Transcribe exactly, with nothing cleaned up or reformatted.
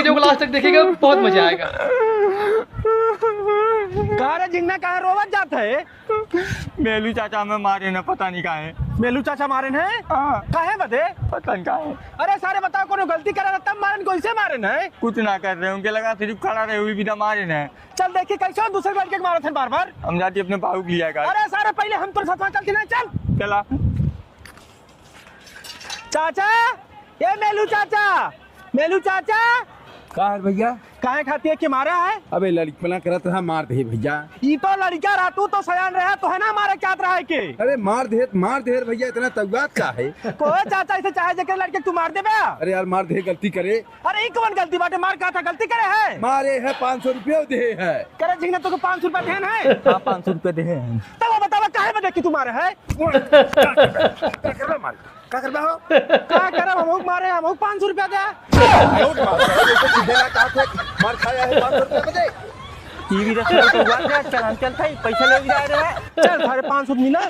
वीडियो को लास्ट तक देखिएगा, बहुत मजा आएगा। कहाँ रे झिंगना, कहाँ रोवत जात है? मेलू चाचा हमें मारे न, पता नहीं कहाँ है। मेलू चाचा मारे न? हाँ। काहे बदे? पता नहीं कहाँ है। अरे सारे बताओ, कोनो गलती करे रहे तब मारे न, कैसे मारे न? कुछ ना कर रहे, उनके लगा सिर्फ खड़ा रहे हुए बिना मारे न। चल देखी कैसे हो दूसरे लड़के के मारत है बार बार। हम जाती अपने बाबू के लिया कर। अरे सारे पहले हम तोर साथ चल के ना चल। चला। चाचा, ए मेलू चाचा, मेलू चाचा। का है भैया? काहे खातिर के मारा है? अबे लड़कपना करत रहा, मार दे भैया। ई तो लड़का रहा, तू तो सयान रहा, तो है ना मारे चाहत रहा है के? अरे मार दे, मार दे भैया, इतना तौआत का है? को चाचा इसे चाहे जेकर लड़के तू मार देबे? अरे यार मार दे, गलती करे। अरे ई कौन गलती बाटे? मार कहा था गलती करे है? मारे है, पाँच सौ रुपये दे है। करे झिंगना तो को पाँच सौ रुपया देन है? हाँ, पाँच सौ रुपये दे हैं। तब वो बतावा काहे में देखी तू मारे है? का करबा मार? का करबा हो? का करब, हमहू मारे, हमहू पाँच सौ रुपया दे। नोट मार, नोट देना चाहत है, मार खाया है पाँच सौ रुपया दे। टीवी रख के तो बात है, चल हम चलते हैं, पैसा ले जा रहे हैं। चल, साढ़े पाँच सौ मिला।